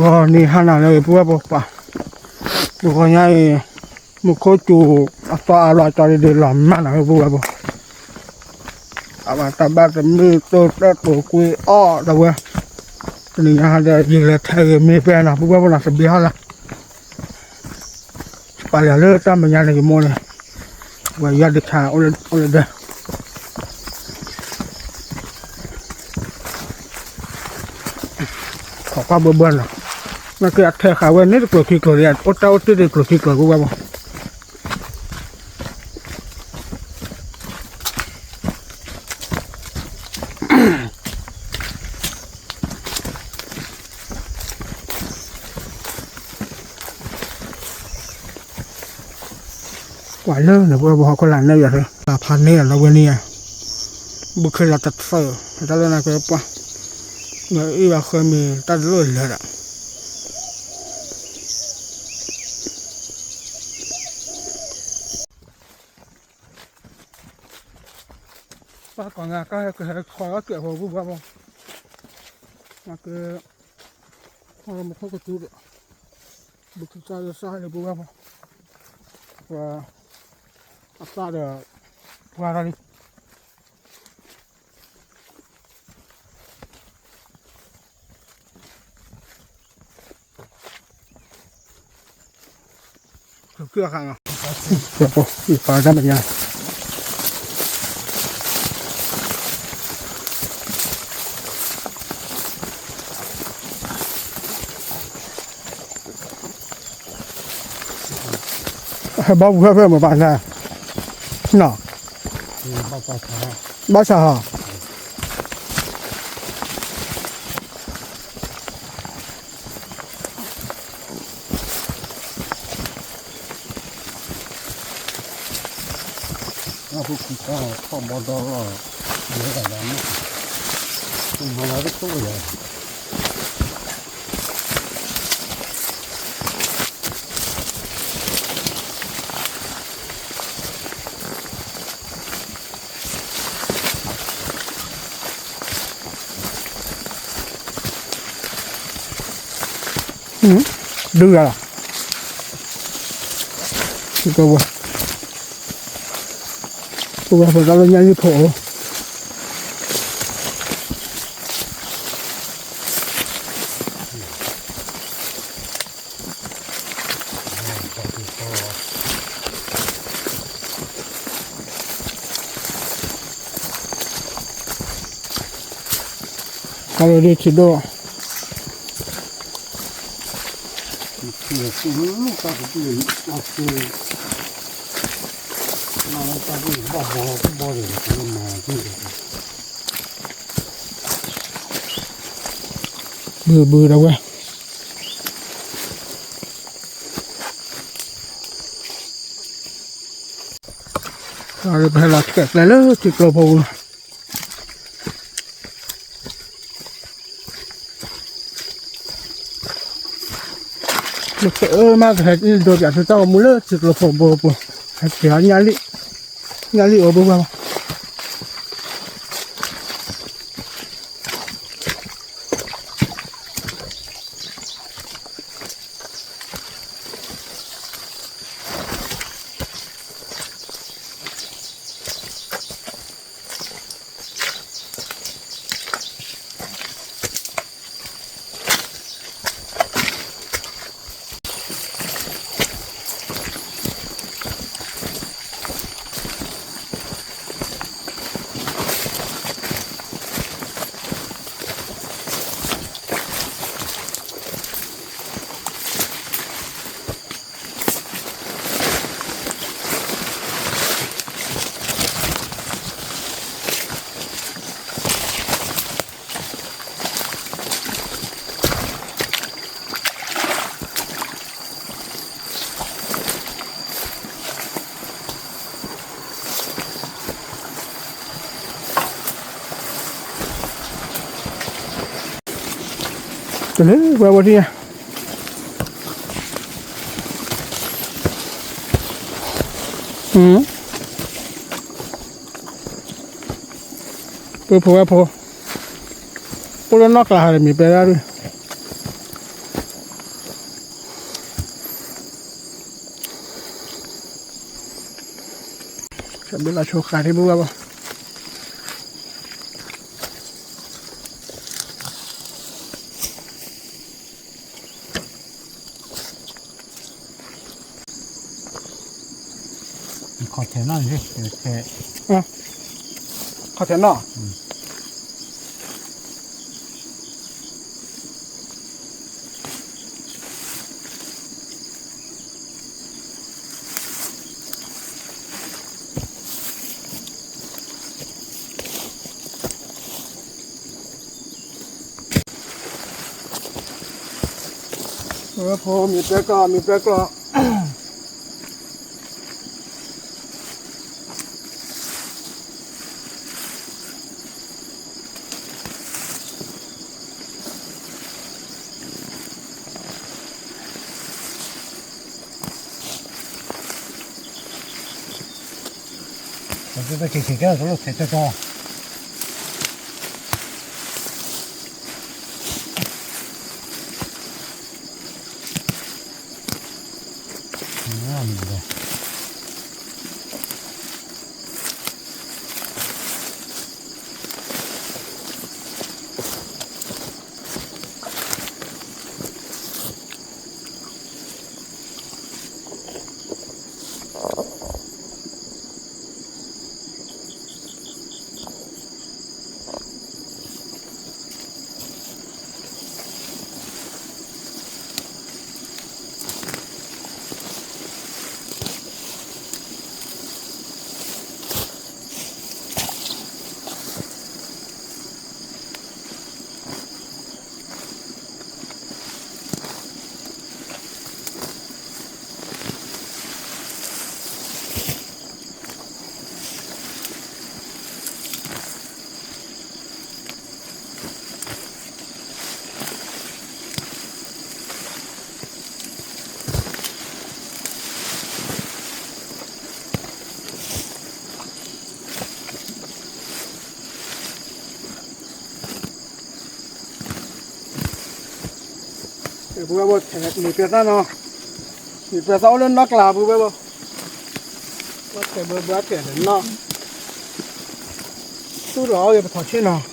ဂီၤနံၤဟါနၤလၢအဂ့ၤ ပုၢ်ဝဲၢ်ဖိပၢ်, တဂီၤညါအံၤ မူခိၣ်စူၤအသီအါလီၤ ကၠီဒ့ဒ့လီၤမၢ်နၤ ပုၢ်ဝဲၢ်ဖိ, အဘၣ်တၢ်ဘၣ်တမုာ်တိၢ်တၢ်တိာ်ကွံာ်အီၣ်ဒီးဝဲ, တနံၤညါဟါဒီး ယလဲၤထဲဂ့ၤမ့ၢ်ပဲနၤ ပုၢ်ဝဲၢ်ဖိနၤ တဘ့ၣ်ဟီၣ်လၢ ပာ်လၢတၢ်မဲာ်ညါန့ၣ် ယမိၢ်န့ၣ် ဝဲယီၢ်ဒ့ဆါအိၣ်လၢဒၢး ခိးကွၢ်ဘၢဘၢနီၤ, နက့အထဲဃာ်ဝဲန့ၣ်တကျိၤခံကျိၤလံ အိၣ်တၢ်အိၣ်တ့ၢ်တကျိၤခံကျိၤ ပုၢ်ဝဲၢ်ဖိ ကွၢ်လၢနပုၢ်ဝဲၢ်ဖိဟီၣ်ခိၣ်လာ်န့ၣ်ယၤ လၢဖးန့ၢ်လီၤဝဲန့ၣ်ယၤ, ဘုခ့လီၤတသၢၣ် တၢ်လၢနၤကပှၢ်, အံၤဘၣ်ဃၢမံၤတၢ်တလိၣ်လၢာ်ဒီး ပၢ်ကီၢ်ငါကဟဲကဟဲခွါအီၣ်ကဲးဖိ ပုၢ်ဝဲၢ်ဖိ, နက မူခိၣ်ကစူၤဒီး ဘုခ့စၢ်လၢစၢ်လၢ ပုၢ်ဝဲၢ်ဖိ, ပှၤ အသၣ်ဒီး ပှၤဒီးလံ ကၢ်ဃာ်နီၤ, ပာ်တၢ်မဲာ်ညါ ဟဲဘီပူၤဖဲဖဲမ့ၢ်ဘၣ်ဆၣ်, နီၤ, ဘၣ်ဆၣ်ဟီ အဃိခံခါထီၣ်ဘီဒီလီၤ, လဲၤဒၣ်မ့ၢ်, မၤလၢတခိၣ်ယၤ ဒုးဂၤလီၤ, ကဝဲ, ကဝဲဖိတၢ်လၢညၣ်လံၣ်ဖိအိၣ် တၢ်လၢဒ်ဆံးဒိၣ် ဘုဘုဒီးဝဲ ပဟဲလီၤဆှဲးကျဲလၢထံကျိဖိပူၤလီၤ. မ့ၢ်ခဲအၢမးကဟဲဒိးပၠးသုတၢ်ဂီၤမူလၢထံကျိဖိဘိပူၤ, ဟဲက့ၤညၣ်လံၣ်, ညၣ်လံၣ်အိၣ်ဘိဘၣ်ဘၣ်. တလဲၤဝဲဝဲဒၣ်ယၤ, ပှၤဖိဝဲဖိ, အိၣ်လၢနီၢ်ကျါဟးဒီးမ့ၢ်ပဲဒၣ်ဒုး, ဘ့ၣ်လီၤဆိဃးဒ်ဘၣ်ဘၣ် ခီၣ်ထဲးနီၣ်, ခီၣ်ထဲးနီၣ်, ဖိမ့ၢ်ပဲကျီၢ် မ့ၢ်ပဲကျီၢ် ပက့ၤက့ၤကဲတလိၣ်ထဲးကၠီကၠီ ပဝဲဘၣ်ထဲးမ့ၢ်ပဲသၣ်နီၤ, မ့ၢ်ပဲသၣ်အိၣ်လၢနီၢ်ကျါပူၤဝဲဘၣ်, ဘၣ်ထဲးဘၣ်ဘၣ်ထဲးဒီးနီၢ်, သူၣ်ထီၣ်အီၣ်ဂ့ၤပထီၣ်ဆ့ၣ်နီၤ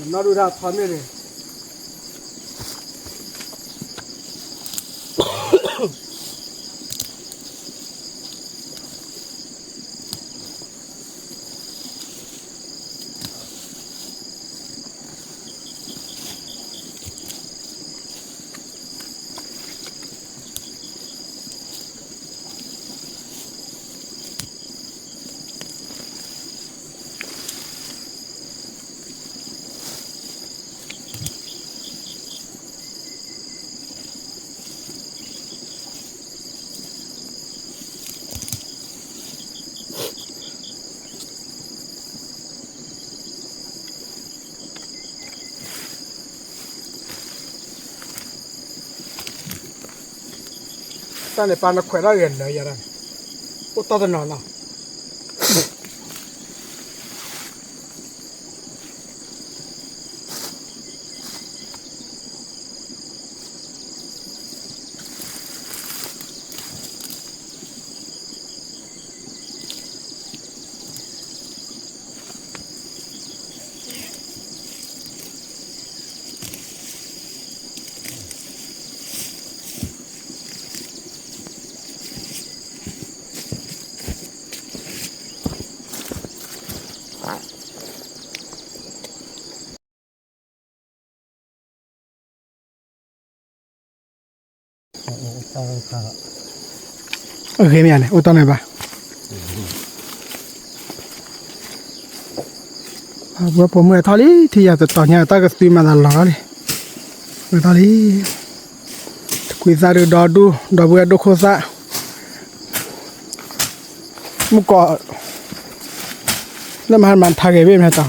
နီၢ်ဒုၣ်ဒါထီမ့ၢ်န့ၣ် တၢ်န့ၣ်ပာ်နခွဲးထီၣ်ဂဲၤလၢာ်ယၤဒၣ်န့ၣ် အိၣ်တီၢ်တနီၤနီၤ တၢ် အဂ့ၤမ့ၢ်န့ၣ် အိၣ်တီၢ်န့ၣ်ဘၣ်. ဝဲပိာ်မုၣ်အထီၣ်လံ ထံၣ်ယၤတတီၤညါ တၢ်ကသွံမၤသးလီၤလီၤလံ. ဝဲထီၣ်လံ တကွံသၣ်ဒုးဒီဒူၣ် ဒီပုၢ်ဝဲၢ်ဒိၣ်ခိၣ်သၣ် မုၢ်ကီး လၢမဟါမၤထါဂ့ၤဘ့ၣ်မ့ၢ်တ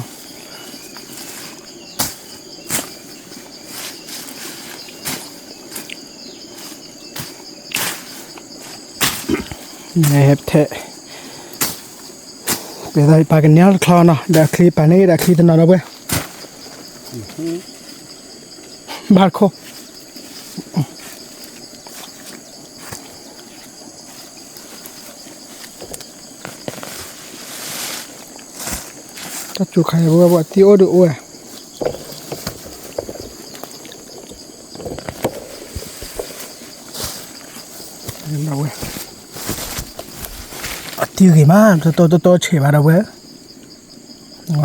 ၢ် ထဲ ပသးပာ်ကန့ၢ်အီၤတချီနီၤ ဒီးအချံပာ်န့ၢ်ဒီးအချံတနီၤဒီပုၢ်ဝဲၢ် ဘၣ်တခိၣ် တၢ်စူၤခါအံၤ ပုၢ်ဝဲၢ် အတံၢ်အိၣ်ဒုးအိၣ်ဝဲ အတံၢ်ဂ့ၤမး တတိတတိဆံးဘၣ်ဒီပုၢ်ဝဲၢ်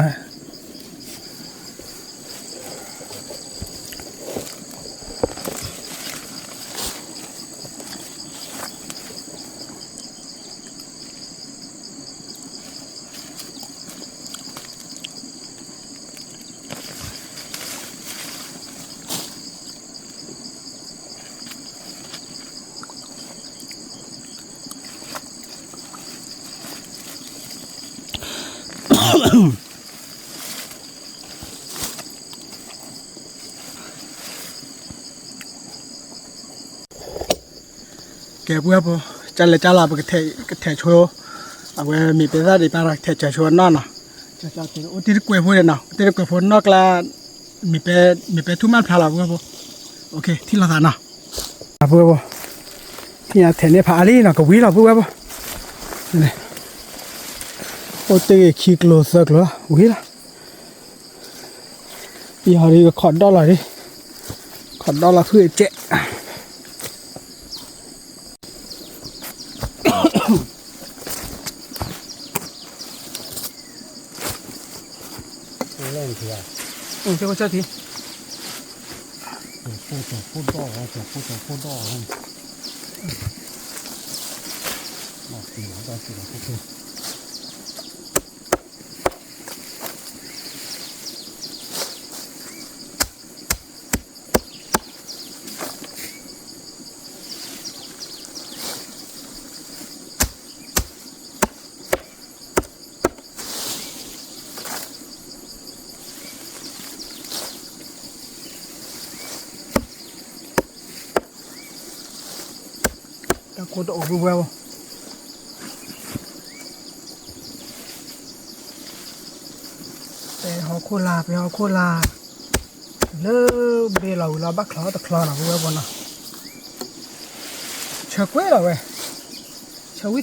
ကဲ ပုၢ်ဝဲၢ်ဖိ ကလဲၤကလီၤ ပကထဲးဆိ အဝဲမ့ၢ်ပဲသၣ်ဒံးပၢ်ဒီး ထဲးစၢၤဆိနီၢ်နီၤ အိၣ်တ့ၢ်တကွဲးဖိန့ၣ်နီၤ အိၣ်တ့ၢ်တကွဲးဖိနီၢ်ကျါ မ့ၢ်ပဲ မ့ၢ်ပဲထူၣ်မၢ်ဖျါလီၤ ပုၢ်ဝဲၢ်ဖိ ထံၣ်လိာ်သးနီၤ ပုၢ်ဝဲၢ်ဖိ ထံၣ်ညါထဲးန့ၢ်ဖးအါလံနီၤ ကဝံၤလီၤ ပုၢ်ဝဲၢ်ဖိ အိၣ်တ့ၢ်ဂ့ၤခံကျိၤသၢကျိၤလီၤ ဝံၤလီၤ ယဟီဒ်ကခီၣ်ဒီၣ်လီၤဒ် ခီၣ်ဒီၣ်လီၤဖုၣ်အကဲး တၢ်ကိၢ်တအိၣ် ပုၢ်ဝဲၢ်ဖိ ပဲဟီၣ်ခိၣ်လာ် ပဲဟီၣ်ခိၣ်လာ် လၢဘ့ၣ်လီၤဝံၤလီၤ ဘၣ်ချီတချီနီၤ ပုၢ်ဝဲၢ်ဖိနီၤ ဆၢကွဲးလီၤဝဲ ဆၢဝံသီ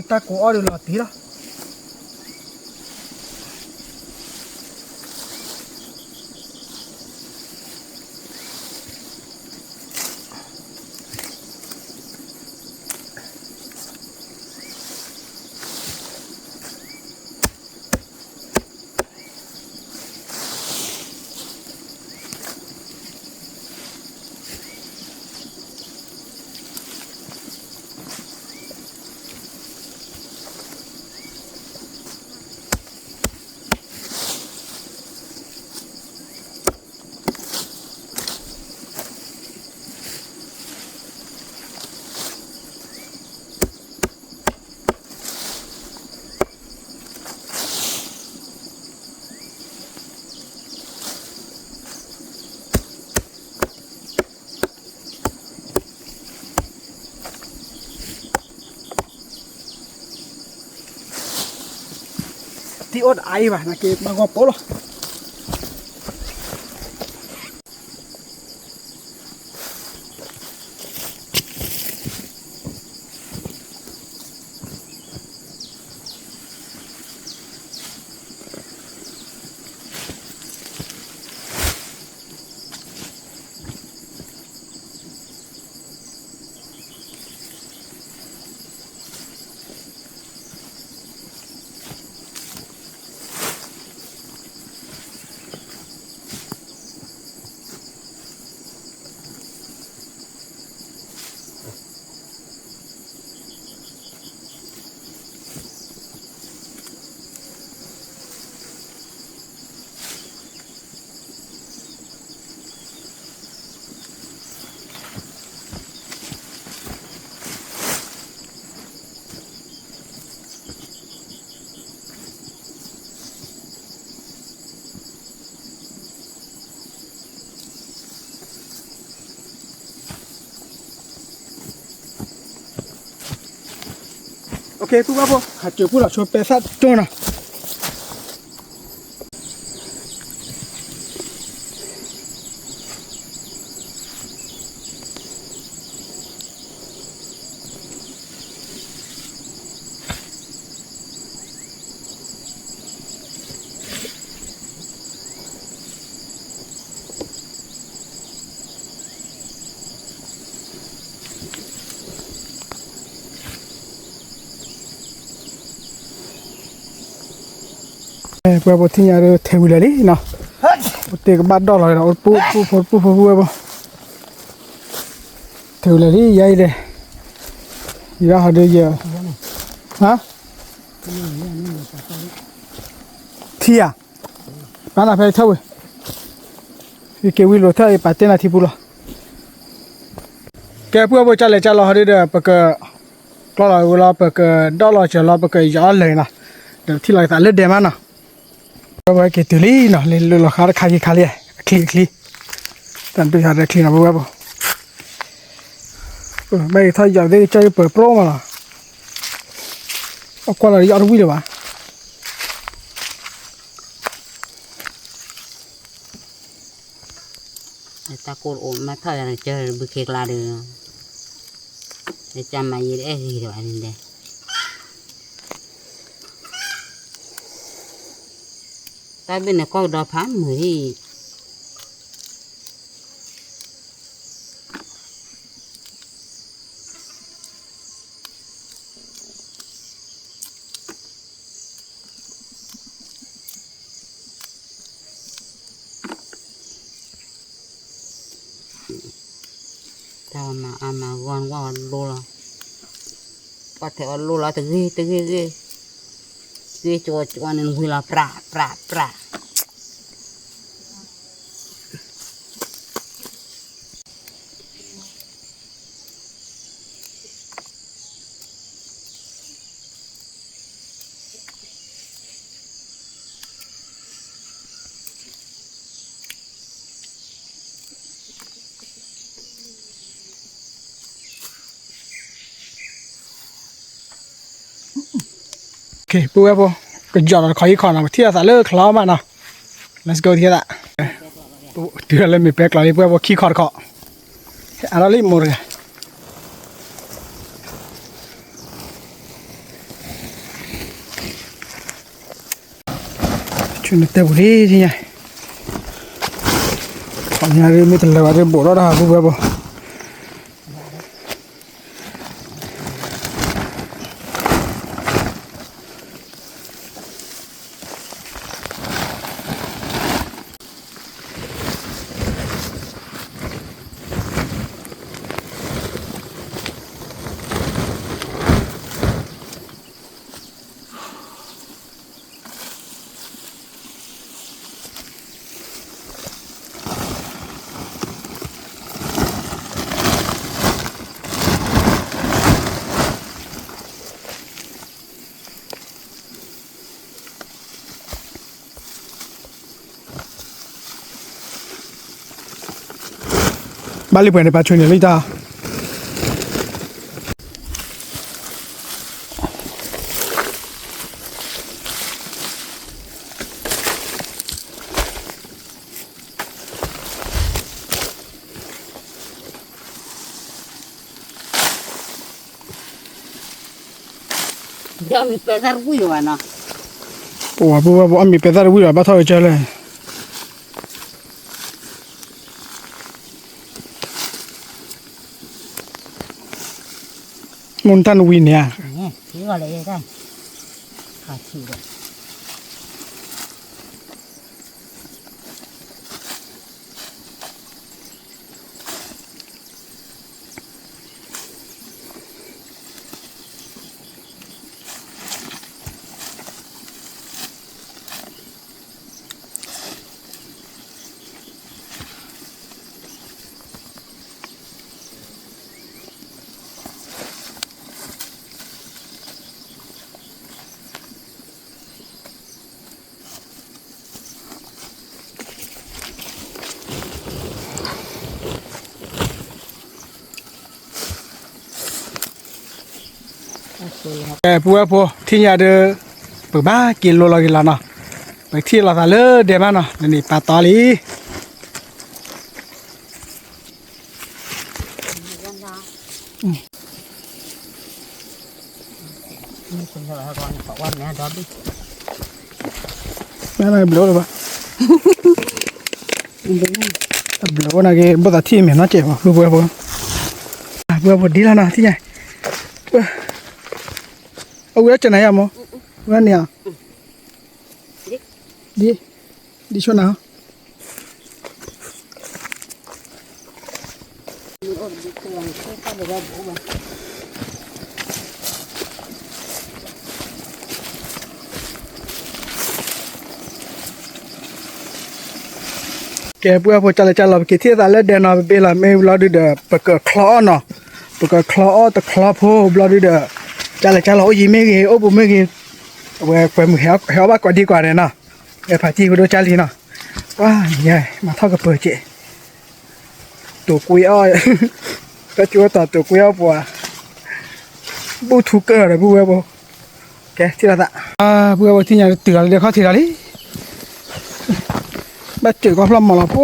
တၢ်ကိၢ်အီၣ်ဒုးလီၤတံၢ်လီၤ. တံၢ်အိၣ်တအါအံၤဘၣ် နာ်က့ဘၣ်ဂီၢ်ပိာ်လီၤ. ပုၢ်ဝဲၢ်ဖိ ဟးစၢၤပူၣ်လီၤဆိ ပဲသၣ်တိၢ်နီၤ. ပုၢ်ဝဲၢ်ဖိ ထံၣ်ညါဒီး ထဲဝံၤလၢာ်လံနီၤ, အိၣ်တ့ၢ်ကဘၣ်ဒီၣ်လီၤဒီး အိၣ်တပူၤဖိတပူၤဖိ ပုၢ်ဝဲၢ်ဖိ, ထဲဝံၤလၢာ်လံ ယဲအံၤဒီး, ယဘၣ်ဟီဒီးယ, ဟါ, ထံဧါ, ဘၣ်နၤဖဲထၢၣ်ဝံၤ, ယက့ၤဝံၤလိာ်ထၢၣ် ယပာ်တ့ၢ်နၤထံပူၤလီၤ. ကဲ ပုၢ်ဝဲၢ်ဖိ ကၢ်လဲၤကၢ်လီၤဟီဒီး ပက ကျီလီၤဝဲလီၤ ပကဒီၣ်လီၤစၢၤလီၤ ပကယီၤလၢာ်နီၤ, ဒီးပထံၣ်လီၤယသးလၢဒဲးမးနီၤ. ပုၢ်ဝဲၢ်ဖိ က့ၤတုၤလံနီၤ, လၢလီၤဃာ်တခါခံခါလံ, အချံအချံ, တၢ်ဒုးဟးဒီးချံနီၤ ပုၢ်ဝဲၢ်ဖိ, ဘၣ်ယထီၣ်ယီၤသ့ၣ်ကစၢ်ယပၢၤပြိမးလီၤ, အကွၢ်လီၤယီၤတဝံၣ်လၢၤဘၣ်. တၢ်ကိၢ်တအိၣ်မးထီၣ်ယၤန့ၣ် ကၢဘုခ့ကျါဒီး, ကၢ်မၤယံၤတအဲၣ်ဂ့ၤဒီးဘၣ်န့ၣ်ဒီး, တၢ်ဘ့ၣ်န့ၣ်ကီၢ်ကဒီဖးမုာ်ဒံး တၢ်မၤအါမၤဂီၢ်ဝဲအီၤလိလီၤ, ပှၤထဲးအီၤလိလီၤတဂ့ၤတဂ့ၤဂ့ၤ, ဂ့ၤကၠီကၠီန့ၣ်ဝံၤလီၤ ပြးပြးပြး. ပုၢ်ဝဲၢ်ဖိ ကယီၤလီၤတခီခံခီနီၤ, ပထံၣ်လိာ်သးလၢချီမးနီၤ, let's go တခါသး, တုၤလၢမ့ၢ်ပဲကျီလံ ပုၢ်ဝဲၢ်ဖိ ခံခီတခီ, အါထီၣ်လံမိၢ်တဂၤ ဆူနတဲပူၤလံထံၣ်ညါ, ခီညါဒ်မ့ၢ်တလၢာ်ဘၣ်ဒီးဘိးထီၣ်တၢ်ဟးပုၢ်ဝဲၢ်ဖိ. ဘၣ်လံပှဲၤန့ၣ် ပာ်ဆူညါလံတၢ် ပှၤပုၢ်ဝဲၢ်ဖိ အမံၤပဲသၣ်တဝံၣ်ဒီး ဘၣ်ထီၣ်ဝဲကၢလဲၣ်. မ့ၢ်တၢ်နဝံၤန့ၣ်ဧါ. ကဲ ပုၢ်ဝဲၢ်ဖိ ထံၣ်ညါဒီး ပကဘၣ်က့ၤလိလီၤက့ၤလီၤနီၤ, ပကထံၣ်လိာ်သးလၢဒဲမးနီၤ, လၢန့ၣ်ပာ်တီလံ. ဘျီလၢၤဘၣ်, ဘျီဝဲနာ်က့ ဘၣ်သးထံၣ်မဲာ်နီတစဲးဘၣ် ပုၢ်ဝဲၢ်ဖိ, ပုၢ်ဝဲၢ်ဖိဒ်လီၤနီၤ ထံၣ်ညါ, အဝဲကနၤယါမ့ၢ်, ဝဲန့ၣ်ဧါ, ဒ်, ဒ်ဆိနၤ ကဲ ပုၢ်ဝဲၢ်ဖိ ကၢ်လဲၤကၢ်လီၤ ပက့ၤထံၣ်သးလၢဒဲနီၤ, ပဘ့ၣ်လီၤမ့ၢ်ဘျီဒုဒီး ပကချီအီၣ်နီၤ, ပကချီအီၣ်တချီဖိဘျီဒုဒီး ကၢ်လဲၤကၢ်လီၤ အိၣ်ယံၤမ့ၢ်ဂ့ၤ အိၣ်ဘူးမ့ၢ်ဂ့ၤ, အဝဲကွဲမုာ်ဟဲအီၣ်ဘၣ်ကိးဒံကိးဂၤဒဲးနီၤ, ဝဲဖးတံၢ်ဖိဒိၣ်ကၢ်လံနီၤ, ပှၤညါ မၤထီၣ်ကပၢၤက့ၤ တိာ်ကွံအီၣ်, တၢ်ကၠိတီၤတိာ်ကွံအီၣ်ပှၤ, ဘူၣ်ထူကၢၢ်ဒီးပုၢ်ဝဲၢ်ဖိ, ကဲထံၣ်လိာ်သး, ပုၢ်ဝဲၢ်ဖိ ထံၣ်ညါတုၤလီၤလၢဒဲခီၣ်ထံးလီၤလံ, ဘၣ်စၢၤကီၢ်ဖျီၣ်မီၤလီၤဖိ,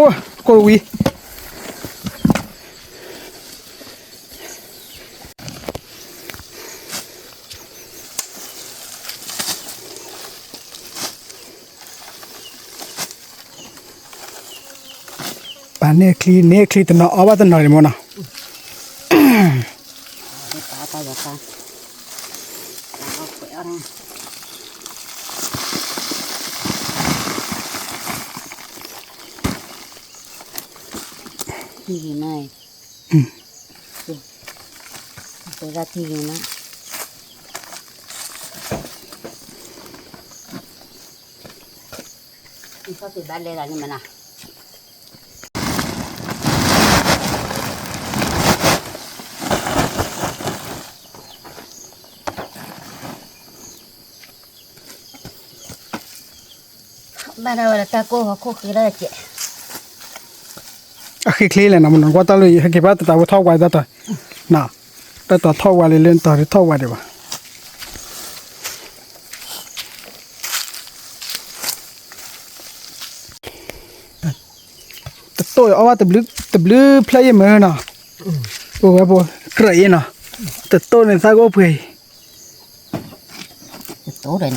ကိၣ်တဝံၤ ပာ်န့ၢ်ချံ န့ၢ်ချံတနီၤအီၣ်ဘၣ်တနီၤန့ၣ်မ့ၢ်နီၤ, ထံဂ့ၤမး, တဂၤထံဂ့ၤမး, ထံခီၣ်သ့ၣ်ဘၣ်လဲၤလီၤန့ၣ်မးနီၤ. ဘၣ်ဒၣ်ဝဲဒၣ်တၢ်ကိၢ်ဟီၣ်ခိၣ်ဃ့ဒၣ်ကဲး, အဃ့ချ့လဲၣ်နီၤ မနီၤ ကွၢ်တၢ်လၢဟဲက့ၤဘၣ်တတးဝဲထီၣ်ဝါတၢ်တီၤ, တၢ်တီၤထီၣ်ဝါလံလၢတၢ်တထီၣ်ဝါဒံးဘၣ်, တတိၢ်အီၣ်ဘၣ် တဘျုးဖျၢၣ်ယဲၢ်မၢနီၤ, အိၣ်ဝဲပူၤ ကြၢးအံၤနီၤ, တတိၢ်န့ၣ်သးကအိၣ်ပှဲၤအံၤ, တတိၢ်ဒီးန့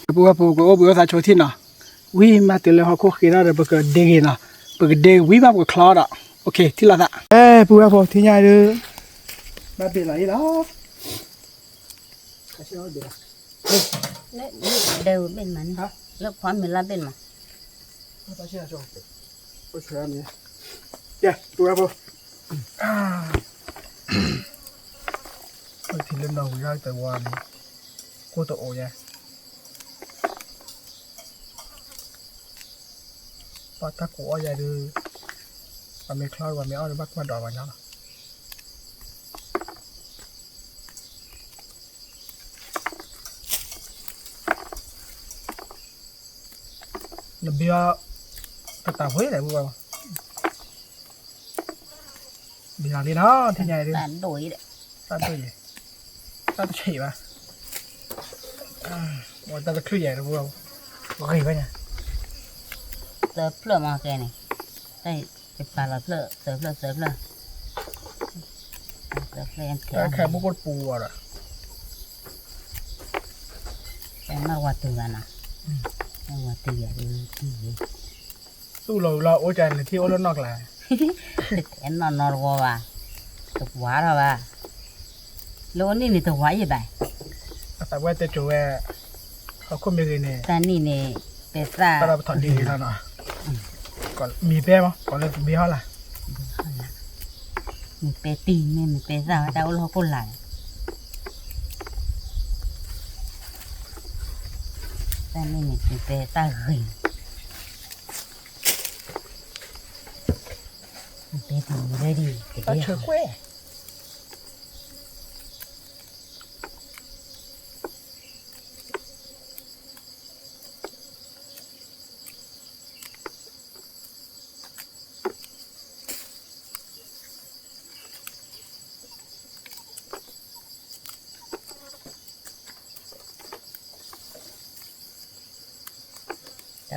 ၣ် ပုၢ်ဝဲၢ်ဖိကအိၣ်ဘှံးအိၣ်သးဆိထံၣ်နီၤ, ဝံၤမးတုၤလၢဟီၣ်ခိၣ်ဃ့ထီၣ်ဒီး ပကဒ့ဂ့ၤနီၤ, ပကဒ့ဝံၤဘၣ်ပကချီဒီး, အိၣ်ခ့ ထံၣ်လိာ်သး, အဲ ပုၢ်ဝဲၢ်ဖိထံၣ်ညါဒုး, ဘၣ်ဘ့ၣ်လီၤအံၤလီၤ. ဒဲဝံၤဘ့ၣ်မးန့ၣ်, လၢဖီမ့ၤလၢဘ့ၣ်မး, ကဲ ပုၢ်ဝဲၢ်ဖိ, ထံလၢနီၢ်ဝံၤဒၣ်တဝီန့ၣ်, ကိၢ်တအိၣ်ယဲ, ပှၤတၢ်ကိးအီၣ်ယဲဒုး, ပှၤမ့ၢ်ချီပှၤမ့ၢ်အီၣ်ဒုး ဘၣ်ကွၢ်ဒိးပှၤညီလီၤ. နဘ့ၣ်အီၤ တတးဖိလဲၣ် ပုၢ်ဝဲၢ်, ဘ့ၣ်လီၤလံနီၤ ထံၣ်ညါအံၤဒုး, တၢ်ဒိၣ်အံၤ, တၢ်ဒိၣ်အံၤ, တၢ်တဆံးဘၣ်, တၢ်တချုးယဲၢ်တပူၤ, ဂ့ၤဝဲညါ, သၢဖျၢၣ်မးကဲန့ၣ်, တၢ်ယပာ်လီၤဖျၢၣ် သၢဖျၢၣ် သၢဖျၢၣ်, သၢဖျၢၣ်ခဲမူခိၣ်တပူၤဒီး, တမ့ၢ်ဝဲတုၤဘၣ်နီၤ, မ့ၢ်ဝဲတုၤယၤဒုးထံၣ်ယဲ, သူၣ်လီၤဝံၤလီၤအိၣ်ကန့ၣ် ထံၣ်အိၣ်လၢနီၢ်ကျါ, တတဲနီၢ်နီတဝီဘၣ်, တဝါထီၣ်ဘၣ်, လၢအိၣ်န့ၣ်န့ၣ်တဝါယံၤဘၣ်, အသးဝဲတဲကိၤဝဲ, ဟီၣ်ခိၣ်မ့ၢ်ဂ့ၤန့ၣ်, တၢ်နံၣ်န့ၣ်, ပဲသၣ်, ပထီၣ်ဒ်ဂ့ၤလီၤနီၤ, မံၤပဲမး ကိးလၢတဘ့ၣ်ဟီၣ်လၢ်, မံၤပဲတံၢ်မ့ၢ်မံၤပဲသၣ်ဝဲတၢ်အိၣ်လၢဟီၣ်ခိၣ်လာ်န့ၣ်, တၢ်နံၣ်န့ၣ်မံၤပဲသၣ်ဂ့ၤ, မံၤပဲတံၢ်မံၤပဲဒံၣ်, တၢ်ဆၢကွဲး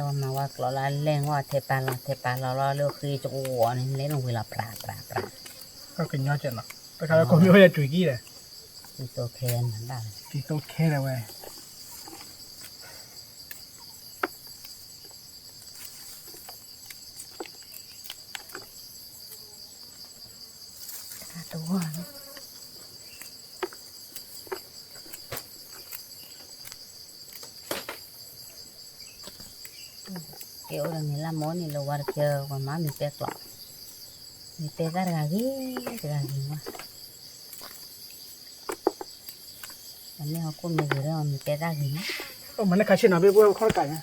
မၤဝဲကျိးလၢလဲၢ်ဂီၢ် ထဲပာ်လီၤ ထဲပာ်လီၤလီၤ လၢဃ့ကဝီၤန့ၣ် လဲၢ်နဝံၤလီၤ ပြး ပြး ပြး ကညီကဲနီၤ တခါလၢကိးမံၤဝဲယၤတွံၢ်ကံဒီး တံၤသိခဲနၤဘၣ် တံၤသိခဲဒၣ်ဝဲ တၢ်တဝီၢ်လီၤ ကဲအိၣ်ဒီးမ့ၤလၢမိၢ်န့ၣ် လၢဝါတကၢ ပှၤမၤမ့ၤပဲကျိး မ့ၤပဲတၢ်တဂၤဂ့ၤ တဂၤဂ့ၤဝဲ အမ့ၢ်ဟီၣ်ခိၣ်မ့ၢ်ဂ့ၤဒီး မ့ၤပဲတၢ်ဂ့ၤန့ၣ် မၤန့ၢ်ခါဆ့ၣ်နီၤ ဘ့ၣ်ဘိခီၣ်တကးညါ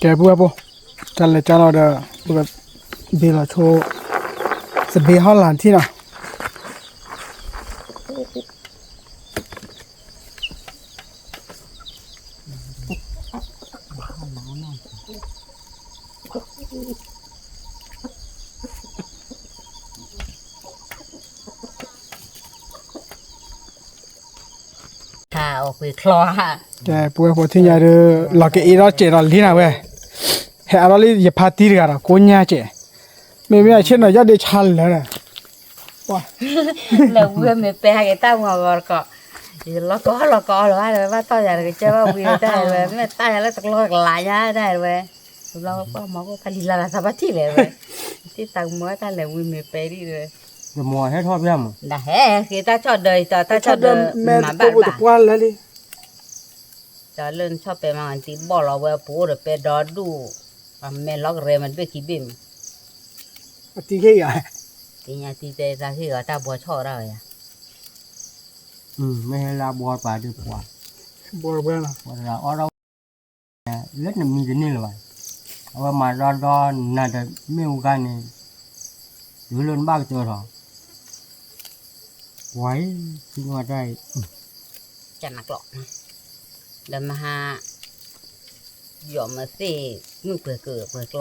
ကဲ ပုၢ်ဝဲၢ်ဖိ, တၢ်လဲၤကၢလီၤဒီး ပကဘ့ၣ်လီၤဆိ သဘ့ၣ်ဟီၣ်လာ်ထံၣ်လီၤ. ကဲ ပုၢ်ဝဲၢ်ဖိထံၣ်ညါဒီး လီၤကအ့ဒီးစဲးဒီးလံနၤဝဲ, ဟဲအါထီၣ်လၢယဖါတံၢ်တဂၤဒီး ကိးညါစဲး, မ့မ့ၢ်အဆ့ၣ်နီၤ ယီၢ်ဒ့ဆါလၢာ်ဒီး လဲၤဝံၤမ့ၢ်ပဲဟဲက့ၤတၢ်မၤဂီၤတကီး, ယလီၤကီလီၤကီလီၤဘၣ်ဒီး ဘၣ်တီၢ်ယၤတကစၢၢ်ဘၣ်ဝံၤတၢ်ဝဲ, မ့ၢ်တၢ်ယၤလၢတကျီတကလးယါတၢ်ဝဲ, တဘျီပှၢ်မၤကအိၣ်ဖးလံၤလၢ်လၢ်သးဘၣ်ထံၣ်လဲၣ်ဝဲ, တံၢ်သးကမီၤတၢ်လဲၤဝံၤမ့ၢ်ပဲဒ်ဝဲ, ယမီၤဟဲထီၣ်ဖဲမး, ဒၣ်ဟဲက့ၤတၢ်ဆီၣ်ဒၢးအံၤ တၢ်ဆီၣ်ဒၢးမၤဘၣ်ဘၣ် တၢ်လၢနဆီၣ်ပဲာ်မၤတံၢ်ဘီၣ်လီၤဝဲ ပအိၣ်ဒီးပဲဒီဒူၣ်, အမဲာ်လီၤကရဲမးတဘ့ၣ်ခံဘ့ၣ်မး, အတံၢ်ဟ့ၣ်ဂၤ, တံၢ်ညါတံၢ်တဲသးဟ့ၣ်ဂၤတၢ်ဘီဆီၣ်ဒၣ်ဝဲယါ, မ့ၢ်ဟဲလၢအဘီပာ်ဒ်ပှၤ, ဘီပှၤလီၤ, အီၣ်ဒီး လၢနမံၤတန့ၢ်လၢၤဘၣ်, အဝဲမၤဒီဒီနၤတမ့ၢ်ဝဲခါန့ၣ်, တုၤလၢနဘၣ်ကစၢၢ်ထီၣ်, ပှၤအံၤ, သံကွၢ်တၢ်အံၤ, ကနၣ်ကျိး, ဒီးမဟါ, ယီၢ်မၤသ့ၣ်, မုၢ်ပှဲၤကပှဲၤကျီ,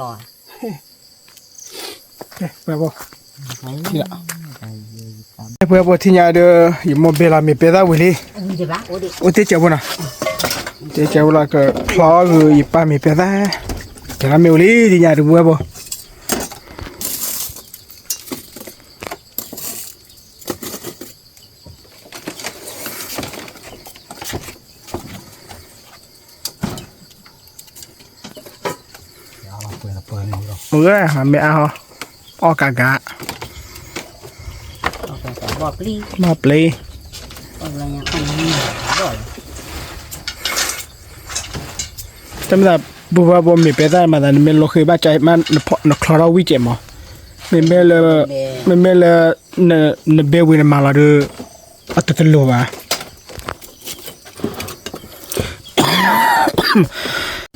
ပှဲၤဘိ, ပှဲၤဘိထံၣ်ညါဒီး ယမိၢ်ဘ့ၣ်လီၤမ့ၢ်ပဲသၣ်ဝံၤလံ, အိၣ်တ့ၢ်ကဲးဖိနီၤ, တ့ၢ်ကဲးဖိလီၤကချီအီၣ်ဂုာ်ယပၢ်မ့ၢ်ပဲသၣ်, ကဲလီၤမ့ၢ်ဝံၤလံ ထံၣ်ညါတပှဲၤဘိ မ့ၢ်အါဟီ, အီၣ်ကးကး, ဘီၣ်ပျံၤ, တမ့ၢ်သး ပူၤဘၣ်ဘီမ့ၢ်ပဲသၣ်မးသး နမ့ၢ်လိဃ့ဘၣ်ကၠီမး နချီထီၣ်ဝံၣ်ကဲးမး, မ့မ့ၢ်လၢ, မ့မ့ၢ်လၢ, နဘဲဝံၤနမၤလီၤဒီး, အတတလိၤဘၣ်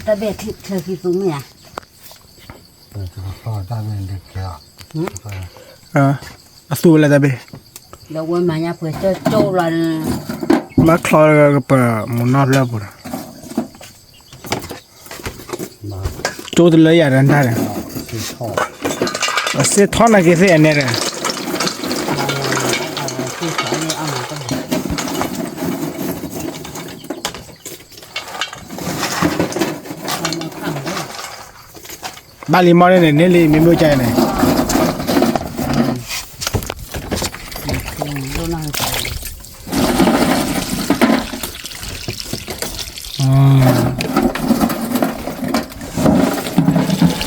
တၢ်ဘဲၣ်ထံချၢခံသူမ့ၢ်ဧါ, အသူဝဲလၢတၢ်ဘဲၣ်, မၤချီကပၤမူနီၢ်ဖျၢၣ်ပူၤဒီး, ကၠိတလၢယၤဒီးတၢ်ဒီး, အစ့ထီၣ်နာ်က့ၤသ့ၣ်အနဲဒီး ဘၣ်လံမီၢ်န့ၣ်န့ၣ် န့ၢ်လံမ့ၢ်မ့ၢ်ကါန့ၣ် အီၣ်က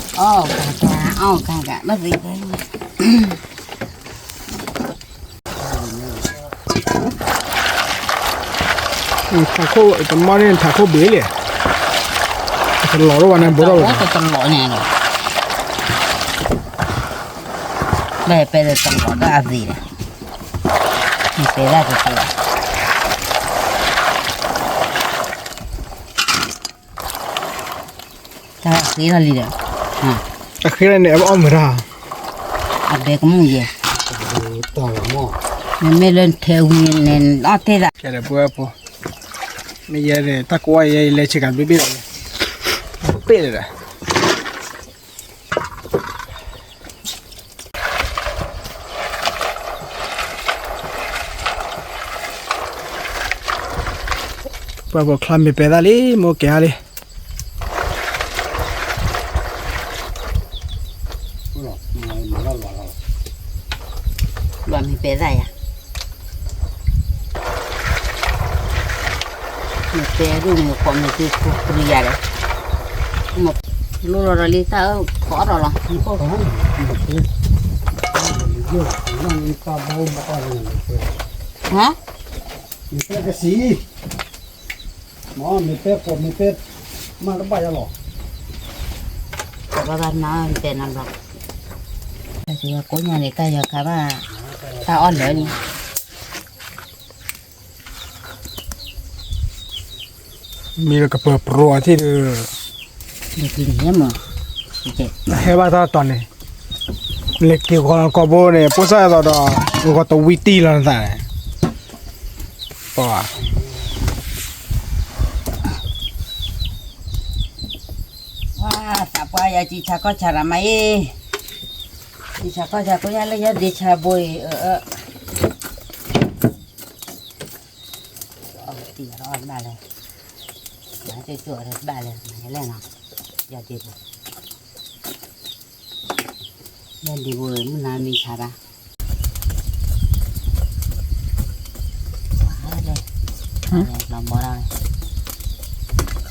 ါကါ အီၣ်ကါကါ ဘၣ်သ့ၣ် ထးခိၣ် တမီၢ်န့ၣ် ထးခိၣ်ဘ့ၣ်လံ, တလီၤထီၣ်ဘၣ်န့ၣ် ဘိထီၣ်ဘၣ်, တလီၤန့ၣ်, ဘၣ်ပဲတလီၤဒၣ်အသ့ၣ်ဒီး, ပဲဒၣ်တလီၤ, တၢ်ဃ့ထီၣ်လံဒီး, အဃ့ထီၣ်န့ၣ် အအီၣ်မုာ်တၢ်, အဘဲကမူၣ်ယဲ, မ့မ့ၢ်လၢထဲဝံၤန့ၣ် အီၣ်တ့ၢ်သး, ကဲဒီးပဝဲဖိ, မ့ၢ်ယဲန့ၣ် တၢ်ကိးအီၣ်ယဲ ယလဲၤဆ့ကၤဘ့ၣ်ဘ့ၣ်လီၤ, ပ့ၣ်လၢဒီး ပှၤပိာ်ချီမ့ၢ်ပဲသၣ်လံ မိၢ်ကဲအါလံ, လွၢ်မ့ၢ်ပဲသၣ်ယၤ မ့ၢ်ပဲဒိၣ်မ့ၢ်ဃီမ့ၢ်သ့ၣ်ခိၣ်ပရံယၤဒီး, လိၣ်လီၤဒီးလံတၢ်အၢ ကိးထီၣ်လီၤ, ဟါ, မ့ၢ်ပဲကစံ, မ့ၢ်ပဲကိးမ့ၢ်ပဲ, မ့ၢ်တဘၣ်ယၤလီၤ, ကဘၣ်ဘၣ်နၤတဲနၤဘၣ်, ကိးညါန့ၣ် တၢ်ယီၤခါဘၣ်, တၢ်အီၣ်လၢာ်လံ မ့ၢ်လၢကပၢၤပရိအထံၣ်ဒီး, ဟဲဘၣ်တၢ်တီၤန့ၣ်, လဲၤက့ၤဂီၤလီၤကီၢ်ဘိန့ၣ် ပိၢ်စၢ်အသိးဒီး, ဂီၤတဝံတံၢ်လီၤနသးန့ၣ်, ပှၤ, ဝါ, သးပှၢ်ယၤကံဆါကီၢ်ဆါရၤမးအံၤ, ကံဆါကီၢ်ဆါကိးညါလၢယဒ့ဆါဘိအံၤ, အၢ အၢ တံၤအီၣ်ဘၣ်လဲၣ်, မၤကၠိၣ်ကၠိၣ်အီၣ်ဘၣ်လဲၣ်, မၤလဲၣ်နီၤ, ယဒ့ဘိ, ယဒ့ဘိ မုၢ်နၤမံၤဆါဘၣ်, လီၤဘီတၢ်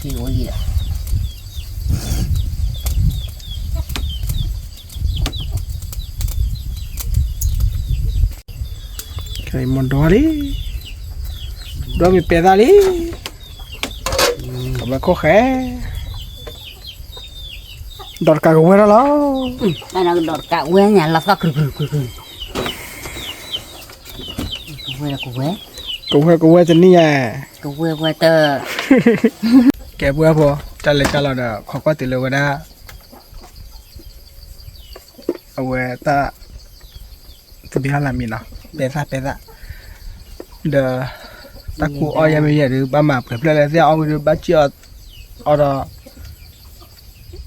ဝဲ, ထံအိၣ်လံဒီး ခဲအံၤမ့ၢ်ဒိးလံ, ဒိးမ့ၢ်ပဲသၣ်လံ, အဘၣ်ခိၣ်ဃဲ, ဒီးတကးကဝဲၤထီၣ်လီၤ, ဒီးတကးဝဲၤညါလီၤသီၣ်ခုခုခုခု, ကဝဲၤ ကဝဲၤ, ကဝဲၤကဝဲၤတနံၣ်ညါ, ကဝဲၤဝဲတ, ကဲပှၤဖိ, တၢ်လဲၤကၢ်လီၤဒီး ခိးကွၢ်တုၤလၢဝဲဒၣ် အဝဲတၢ် သဘံၣ်ဟီၣ်လာ်မံၤနီၤ, ပဲသၣ်ပဲသၣ်, ဒီး တၢ်ကူအီၣ်ယဲမ့ၢ်ယဲဒုး ဘၣ်မၤပှဲၤဖျၢၣ်လၢသ့ၣ်အီၣ်ဝံၤဒီး ဘၣ်စံၣ်အီၣ်ဒီး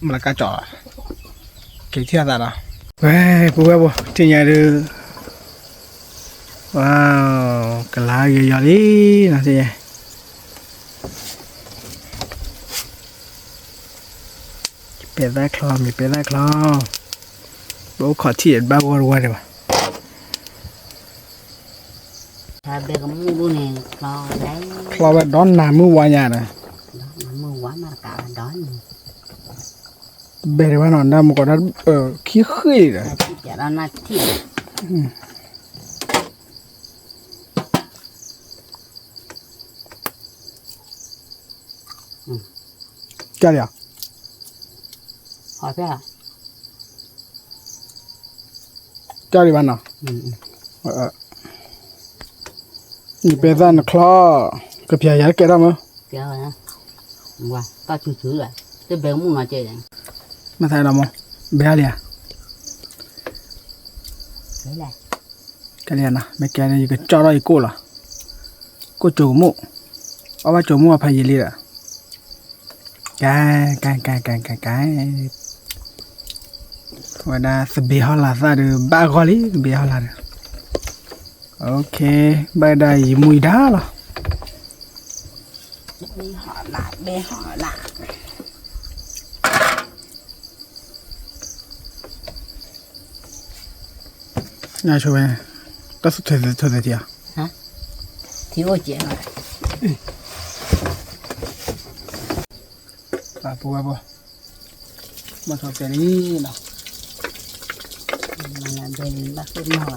မလကၢ်ကၠီၤလီၤ, က့ၤထံၣ်အသးနီၤ, ဝဲ ပဝဲပှၤ ထံၣ်ညါဒုး, ဝါ, ကလၤဂ့ၤယီၤလံနီၤ, ပဲသၣ်ချီ မ့ၢ်ပဲသၣ်ချီ, ပအိၣ်ခိးထံၣ်ဘၣ်ဂီၢ်တဝဲဒၣ်ဘၣ်, ချီဝဲဒီးနၤမုၢ်ဝါညါဒီး, ဘဲဒၣ်ဝဲနီၤ နၢ်မူကီးဒၣ်, ခံဃ့ၢ်ဒီး ကၢ်လံဧါ, ကၢ်လံဘၣ်နီၤ, နပဲသၣ်နချီ, ကပျၤယၤတကဲထီၣ်မး, မ့ၢ်သးဒီးမး, ဘဲလံဧါ, ကၢ်လံနီၤ မ့ၢ်ကဲန့ၣ် ယကကၠီထီၣ်ယကိၣ်လီၤ, ကိၣ်ကၠိကမူၣ်, အီၣ်ဘၣ်ကၠိကမူၣ်အဖးယံာ်လံဒီး, ကဲ, ကဲ, ကဲ, ကဲ, ကဲ, ဝဲဒၣ်သဘံၣ်ဟီၣ်လာ်သၣ်ဒီး ဘၣ်ဂီၢ်လံ သဘံၣ်ဟီၣ်လာ်ဒီး, ဘၣ်ဒၣ်ယမူယဒါလီၤ, ဘဲဟီၣ်လာ်, ဘဲဟီၣ်လာ် ကဲ, နဆိဝဲ, တၢ်သူၣ်ထဲသိးထဲသ့ဧါ, ထံအိၣ်ကဲးလီၤ, ပဝဲဖိ, မၤထီၣ်ကဲးလံလီၤ, ဘၣ်ဃ့ၢ်မီၢ်ဘၣ်,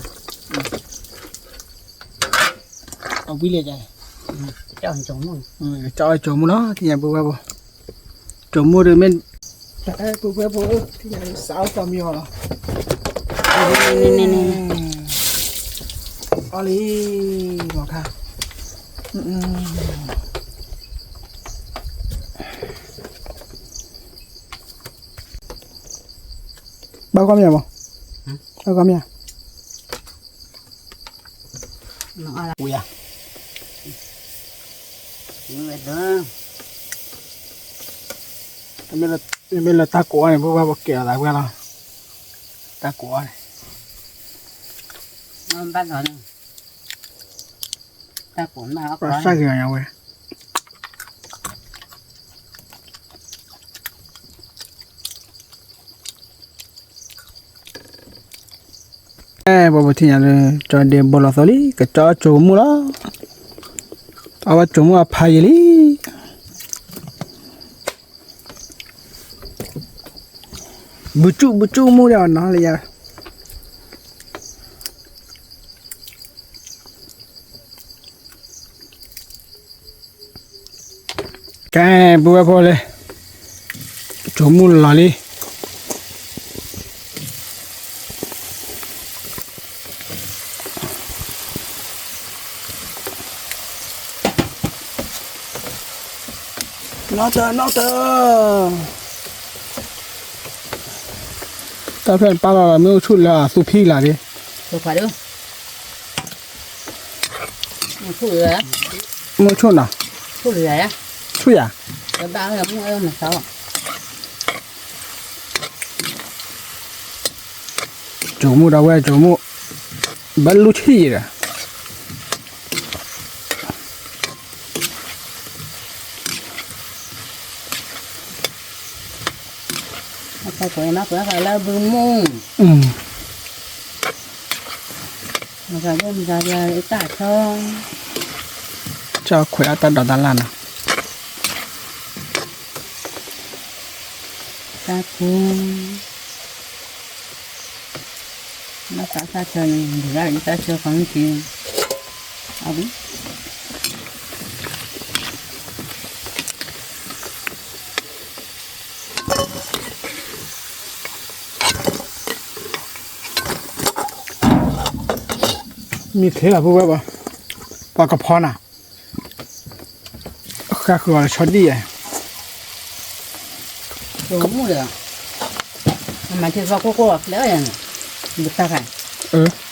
အဝံၤလဲၣ်, ကၠီၣ်အကၠီၤမူၢ်လီၤ, သ့ၣ်ညါပဝဲဖိ, ကၠီၤမူၢ်ဒီးမ့ၢ်, ပဝဲဖိ, သ့ၣ်ညါစးအီၣ်သီမံအီၤလီၤ, အီၣ်လံ, မၤခါ, ဘၣ်ကွၢ်မ့ၢ်မး, ဘၣ်ကွၢ်မ့ၢ်ဧါ, ဝံၤဧါ, မ့မ့ၢ်လၢတၢ်ကိးအီၤန့ၣ် ပဝဲပကဲးအီၤသးဝဲလီၤ, တၢ်ကိးအီၤန့ၣ်, ဘၣ်လီၤန့ၣ်, တၢ်ကိးမးအီၤ, စၢ်က့ၤအီၤညါဝဲ အဲ ပှၤပထံၣ်ညါလၢ ကၠီဒဲဘီလီၤသီလံ ကကၠီကၠိမူၣ်လီၤ, အဝဲကၠိမူၣ်အဖးယံာ်လံ, ဘုကၠူၣ်ဘုကၠူၣ်မူၣ်ဒီးအီၤနီၤလံယၤ, ကဲ ပုၢ်ဝဲၢ်ဖိလၢ ကၠိမူၣ်လီၤလံ, နီၢ်တၢၤ နီၢ်တၢၤ, တၢ်ဖျၢၣ်ပာ်လီၤလီၤ မ့ၣ်အူဆူၣ်လၢအသူဖံလၢ်ဒံး, မ့ၣ်အူဆူၣ်နီၤ, ဆူၣ်ယၤ, ကၠိမူၣ်ဒီးဝဲကၠိမူၣ်, ဘၣ်လူထံၣ်ဒီး ကွၢ်လၢဘုမူၣ်, တၢ်ဆၢ, ကၠီခွဲးအတၢ်ဒိးတၢ်လၢ်နီၤ, တၢ်ခူ ဘၣ်သးတၢ်ဆၢန့ၣ် ဒုးဒၣ်တၢ်ဆၢခီမုၢ်ထံ, အဝံၤ မ့ၢ်ထဲလီၤ ပုၢ်ဝဲၢ်ဘၣ်, ပှၤကဖီနၤ, ဃါဃုာ်အီၤလၢဆီဒံၣ်ယဲ, ကၠိမူၣ်ဒီး, မၤထံဖီခိၣ်ခိၣ်အကျဲအီၤယဲန့ၣ်, ဘုတၢ်ခါ, အၢ